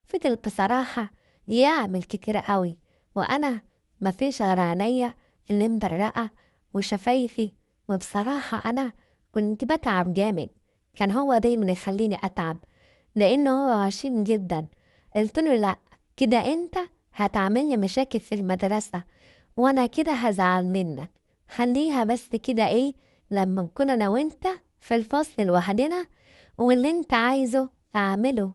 فضل بصراحة يعمل كتير قوي، وأنا مفيش غير عينيا اللي مبرقة وشفايفي، وبصراحة أنا كنت بتعب جامد. كان هو دايما يخليني أتعب لأنه هو غشيم جدا. قلت له لأ كده أنت هتعمل لي مشاكل في المدرسة وأنا كده هزعل منك، خليها بس كده إيه لما نكون أنا وأنت في الفصل لوحدنا واللي أنت عايزه أعمله.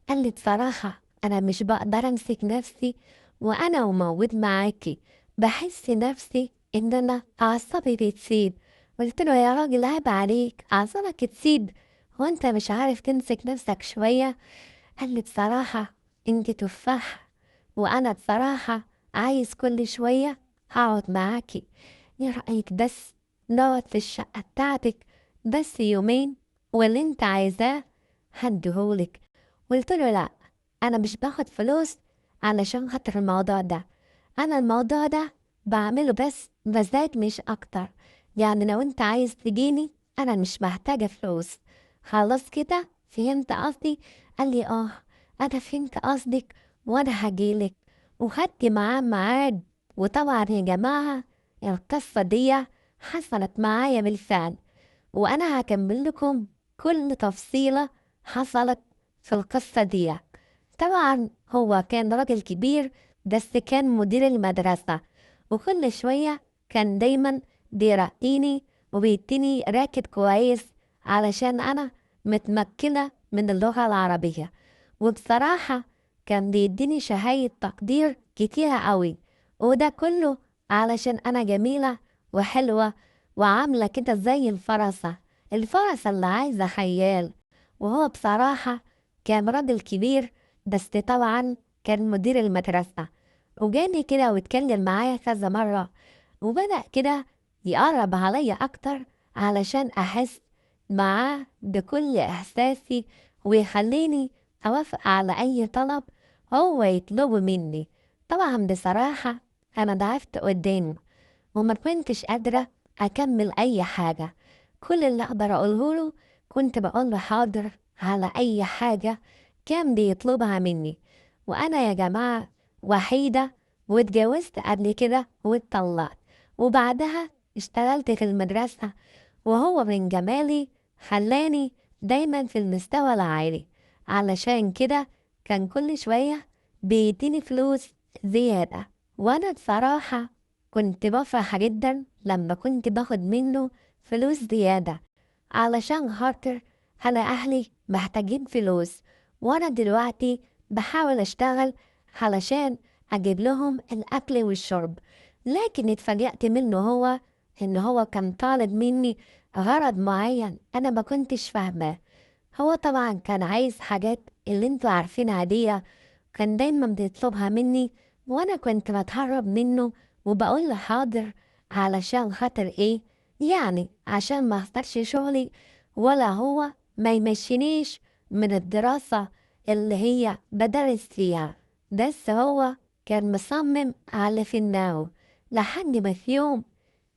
قال لي بصراحة أنا مش بقدر أمسك نفسي وأنا وموجود معاكي، بحس نفسي إن أنا أعصابي بتسيب. قلت له يا راجل عيب عليك، أعصابك تسيب وأنت مش عارف تمسك نفسك شوية؟ قال لي بصراحة أنت تفاحة وأنا بصراحة عايز كل شوية هقعد معاكي، إيه رأيك بس نقعد في الشقة بتاعتك بس يومين واللي أنت عايزاه هديهولك. قلت له لأ أنا مش باخد فلوس علشان خاطر الموضوع ده، أنا الموضوع ده بعمله بس مزاج مش أكتر، يعني لو أنت عايز تجيني أنا مش محتاجة فلوس. خلاص كده فهمت قصدي؟ قال لي آه أنا فهمت قصدك وأنا هجيلك. وخدت معاه ميعاد، وطبعا يا جماعة القصة دي حصلت معايا بالفعل، وأنا هكمل لكم كل تفصيلة حصلت في القصة دي. طبعا هو كان راجل كبير بس كان مدير المدرسة، وكل شوية كان دايما بيرقيني وبيديني راكب كويس علشان أنا متمكنة من اللغة العربية، وبصراحة كان بيديني شهادة تقدير كتيرة قوي، وده كله علشان أنا جميلة وحلوة وعاملة كده زي الفرسة، الفرسة اللي عايزة خيال. وهو بصراحة كان راجل كبير بس طبعا كان مدير المدرسة، وجاني كده واتكلم معايا كذا مرة، وبدأ كده يقرب عليا أكتر علشان أحس معاه بكل إحساسي ويخليني أوافق على أي طلب هو يطلبه مني. طبعا بصراحة أنا ضعفت قدامه وما كنتش قادرة أكمل أي حاجة، كل اللي أقدر أقوله له كنت بقول له حاضر على أي حاجة كان بيطلبها مني. وأنا يا جماعة وحيدة واتجوزت قبل كده واتطلقت، وبعدها اشتغلت في المدرسة، وهو من جمالي خلاني دايما في المستوى العالي، علشان كده كان كل شوية بيديني فلوس زيادة. وأنا بصراحة كنت بفرح جدا لما كنت باخد منه فلوس زيادة، علشان خاطر أنا أهلي محتاجين فلوس، وأنا دلوقتي بحاول أشتغل علشان أجيب لهم الأكل والشرب. لكن اتفاجأت منه هو إن هو كان طالب مني غرض معين أنا ما كنتش فاهماه. هو طبعا كان عايز حاجات اللي انتوا عارفينها دي، كان دايما بيطلبها مني، وأنا كنت بتهرب منه وبقول له حاضر علشان خاطر إيه؟ يعني عشان ما أخسرش شغلي ولا هو ما يمشينيش من الدراسة اللي هي بدرس فيها. بس هو كان مصمم على فناه، لحد ما في يوم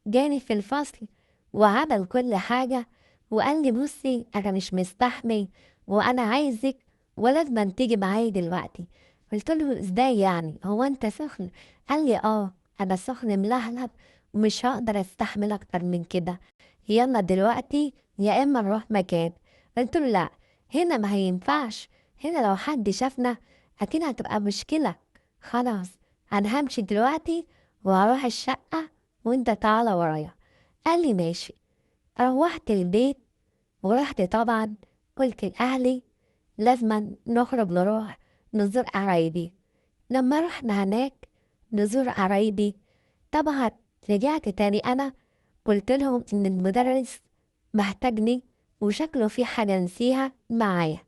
جاني في الفصل وعمل كل حاجة وقال لي بصي أنا مش مستحمل وأنا عايزك ولازم تيجي معايا دلوقتي. قلت له إزاي يعني، هو أنت سخن؟ قال لي آه أنا سخن ملهلب ومش هقدر أستحمل أكتر من كده، يلا دلوقتي يا إما نروح مكان. قلت له لا هنا ما هينفعش، هنا لو حد شافنا أكيد هتبقى مشكلة، خلاص أنا همشي دلوقتي وهروح الشقة وأنت تعالى ورايا. قال لي ماشي. روحت البيت ورحت طبعا قلت لأهلي لازم نخرج نروح نزور قرايبي. لما رحنا هناك نزور قرايبي طبعا رجعت تاني أنا قلت لهم إن المدرس محتاجني وشكله في حاجة نسيها معايا.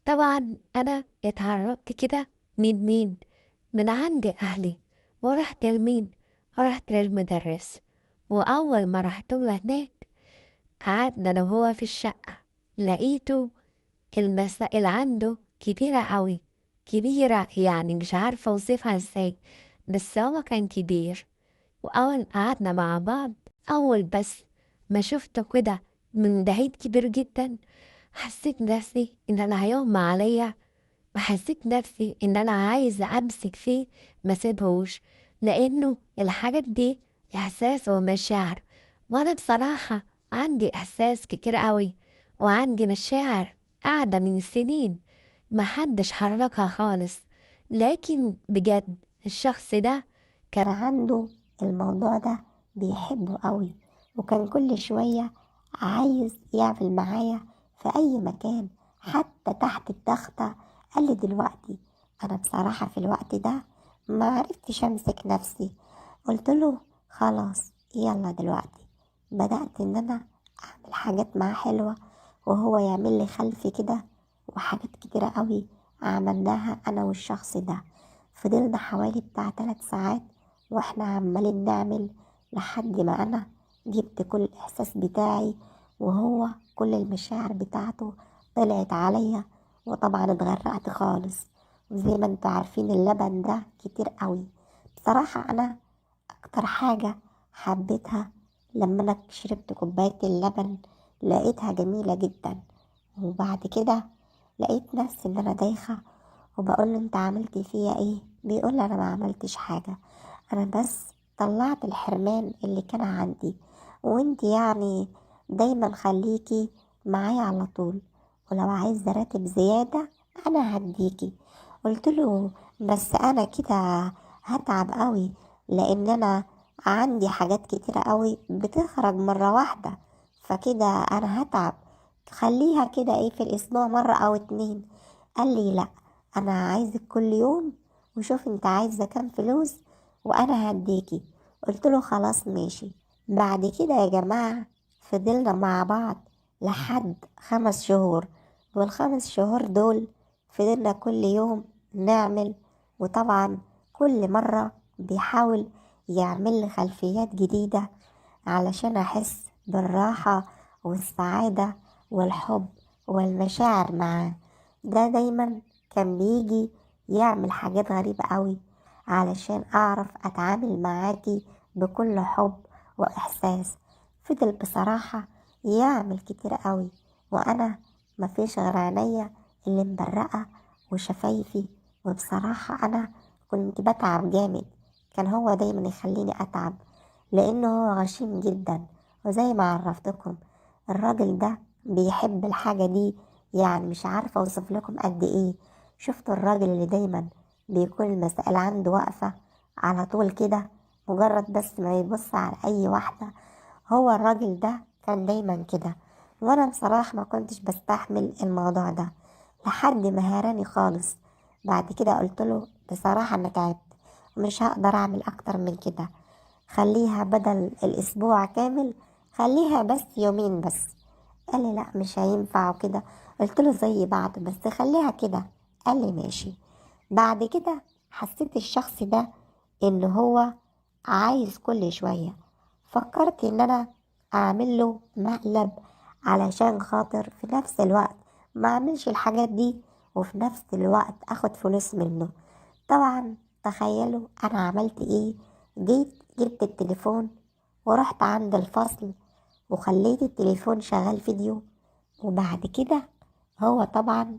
طبعا أنا اتهربت كده من مين؟ من عند أهلي، ورحت لمين؟ رحت للمدرس. وأول ما رحت له هناك قعدنا أنا وهو في الشقة، لقيته المسائل عنده كبيرة قوي، كبيرة يعني مش عارفة أوصفها إزاي، بس هو كان كبير. وأول قعدنا مع بعض، أول بس ما شفته كده من بعيد كبير جدا، حسيت نفسي إن أنا هيغمى عليا وحسيت نفسي إن أنا عايزة أمسك فيه ما سيبهوش، لأنه الحاجات دي إحساس ومشاعر، وأنا بصراحة عندي إحساس كتير قوي وعندي مشاعر قاعدة من سنين محدش حركها خالص. لكن بجد الشخص ده كان عنده الموضوع ده بيحبه قوي، وكان كل شوية عايز يعمل معايا في أي مكان حتى تحت التختة. قال لي دلوقتي. أنا بصراحة في الوقت ده ما عرفتش أمسك نفسي، قلت له خلاص يلا دلوقتي. بدأت إن أنا أعمل حاجات معاه حلوة، وهو يعمل لي خلفي كده وحاجات كتيرة قوي عملناها أنا والشخص ده. فضلنا حوالي بتاع 3 ساعات وإحنا عمالين نعمل لحد ما أنا جبت كل الإحساس بتاعي، وهو كل المشاعر بتاعته طلعت عليا، وطبعا اتغرقت خالص. وزي ما انتوا عارفين اللبن ده كتير قوي. بصراحة أنا أكتر حاجة حبيتها لما أنا شربت كوباية اللبن لقيتها جميلة جدا. وبعد كده لقيت نفسي إن أنا دايخة، وبقول له أنت عملت فيا إيه؟ بيقول لي أنا ما عملتش حاجة، أنا بس طلعت الحرمان اللي كان عندي، وانت دايما خليكي معايا على طول، ولو عايزة راتب زيادة أنا هديكي. قلت له بس أنا كده هتعب قوي، لأن أنا عندي حاجات كتيرة قوي بتخرج مرة واحدة، فكده أنا هتعب، خليها كده إيه في الأسبوع مرة أو 2. قال لي لا، أنا عايزك كل يوم، وشوف أنت عايزة كام فلوس وأنا هديكي. قلت له خلاص ماشي. بعد كده يا جماعة فضلنا مع بعض لحد 5 شهور، والخمس شهور دول فضلنا كل يوم نعمل، وطبعا كل مرة بيحاول يعمل لي خلفيات جديدة علشان أحس بالراحة والسعادة والحب والمشاعر معاه. ده دايما كان بيجي يعمل حاجات غريبة قوي علشان أعرف أتعامل معاكي بكل حب وإحساس. فضل بصراحة يعمل كتير قوي، وأنا مفيش غير عينيا اللي مبرقة وشفايفي، وبصراحة أنا كنت بتعب جامد. كان هو دايما يخليني أتعب لأنه هو غشيم جدا، وزي ما عرفتكم الراجل ده بيحب الحاجة دي، مش عارفة أوصف لكم قد إيه. شفتوا الراجل اللي دايما بيكون المسائل عنده واقفة على طول كده، مجرد بس ما يبص على أي واحدة، هو الراجل ده كان دايما كده. وأنا بصراحة ما كنتش بستحمل الموضوع ده لحد ما هراني خالص. بعد كده قلت له بصراحة أنا تعبت ومش هقدر أعمل أكتر من كده، خليها بدل الأسبوع كامل خليها بس يومين بس. قال لي لا مش هينفع وكده. قلت له زي بعض بس خليها كده. قال لي ماشي. بعد كده حسيت الشخص ده إن هو عايز كل شوية، فكرت إن أنا أعمل له مقلب علشان خاطر في نفس الوقت ما أعملش الحاجات دي وفي نفس الوقت أخد فلوس منه. طبعا تخيلوا أنا عملت إيه؟ جيت جبت التليفون ورحت عند الفصل وخليت التليفون شغال فيديو. وبعد كده هو طبعا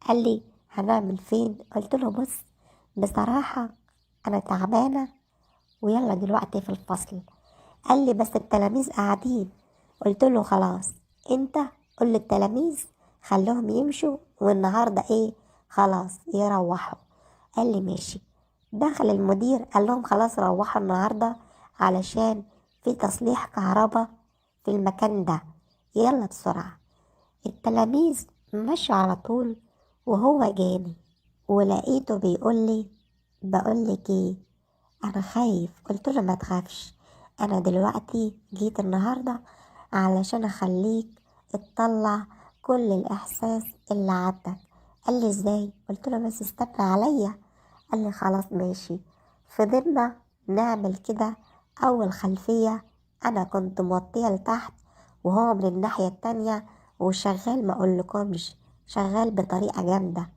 قال لي هنعمل فين؟ قلت له بص بصراحة أنا تعبانة ويلا دلوقتي في الفصل. قال لي بس التلاميذ قاعدين. قلت له خلاص انت قول للتلاميذ خلوهم يمشوا والنهاردة ايه خلاص يروحوا. قال لي ماشي. دخل المدير قال لهم خلاص روحوا النهاردة علشان في تصليح كهرباء في المكان ده، يلا بسرعة. التلاميذ مشوا على طول وهو جاني ولقيته بيقول لي بقول لك ايه انا خايف. قلت له ما تخافش، انا دلوقتي جيت النهاردة علشان اخليك تطلع كل الاحساس اللي عندك. قال لي ازاي؟ قلت له بس استنى عليا. قال لي خلاص ماشي. فضلنا نعمل كده. اول خلفية انا كنت موطية لتحت وهو من الناحية التانية وشغال، ما اقولكمش شغال بطريقة جامدة،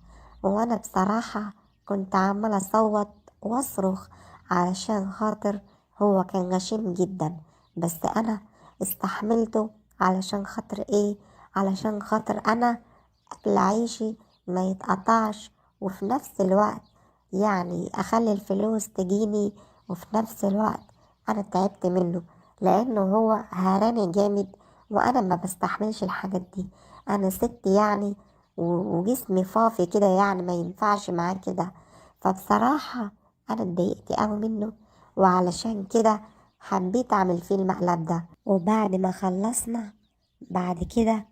وانا بصراحة كنت عمالة اصوت واصرخ علشان خاطر هو كان غشيم جدا، بس انا استحملته علشان خاطر ايه؟ علشان خاطر انا اكل عيشي ما يتقطعش وفي نفس الوقت يعني اخلي الفلوس تجيني، وفي نفس الوقت انا تعبت منه لانه هو هراني جامد، وانا ما بستحملش الحاجات دي. انا ست يعني وجسمي فافي كده، يعني ما ينفعش معاه كده. فبصراحة انا اتضايقت قوي منه، وعلشان كده حبيت اعمل فيه المقلب ده. وبعد ما خلصنا بعد كده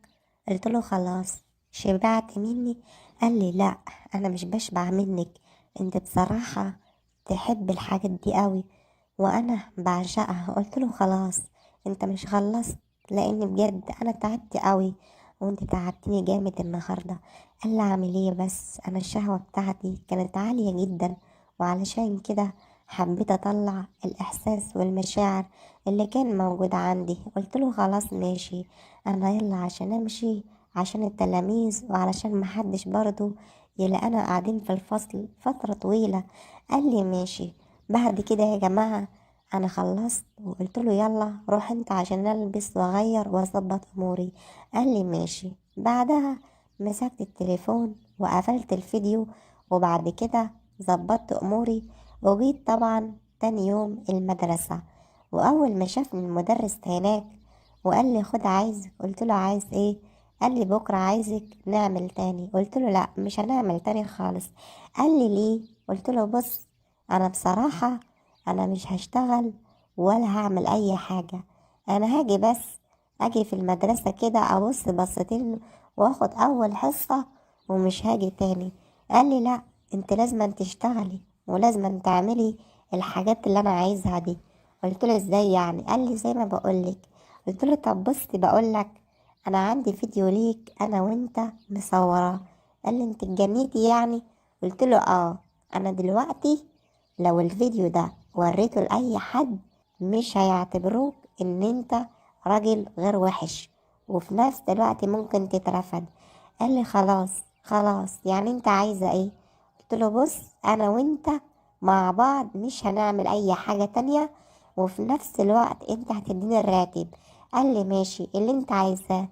قلت له خلاص شبعت مني؟ قال لي لا انا مش بشبع منك، انت بصراحة تحب الحاجات دي قوي وانا بعشقها. قلت له خلاص انت مش خلصت، لان بجد انا تعبت قوي وانت تعبتني جامد النهاردة. قال لي اعمل ايه بس، انا الشهوة بتاعتي كانت عالية جدا، وعلشان كده حبيت اطلع الاحساس والمشاعر اللي كان موجود عندي. قلت له خلاص ماشي، انا يلا عشان امشي عشان التلاميذ وعلشان محدش برضو يلاقينا قاعدين في الفصل فترة طويلة. قال لي ماشي. بعد كده يا جماعة انا خلصت وقلت له يلا روح انت عشان البس واغير واظبط اموري. قال لي ماشي. بعدها مسكت التليفون وقفلت الفيديو، وبعد كده ظبطت اموري وجيت طبعا تاني يوم المدرسة. واول ما شافني المدرس هناك وقال لي خد عايزك، قلت له عايز ايه؟ قال لي بكرة عايزك نعمل تاني. قلت له لا مش هنعمل تاني خالص. قال لي ليه؟ قلت له بص انا بصراحة انا مش هشتغل ولا هعمل اي حاجة، انا هاجي بس اجي في المدرسة كده ابص بصتين واخد اول حصة ومش هاجي تاني. قال لي لا انت لازم تشتغلي ولازم تعملي الحاجات اللي انا عايزها دي. قلت له ازاي يعني؟ قال لي زي ما بقولك. قلت له طب بصي بقولك انا عندي فيديو ليك انا وانت مصوراه. قال لي انت اتجنيتي يعني؟ قلت له انا دلوقتي لو الفيديو ده وريته لأي حد مش هيعتبروك ان انت راجل غير وحش، وفي نفس الوقت ممكن تترفد. قال لي خلاص خلاص يعني انت عايزة ايه؟ قلت له بص انا وانت مع بعض مش هنعمل اي حاجة تانية، وفي نفس الوقت انت هتديني الراتب. قال لي ماشي اللي انت عايزاه.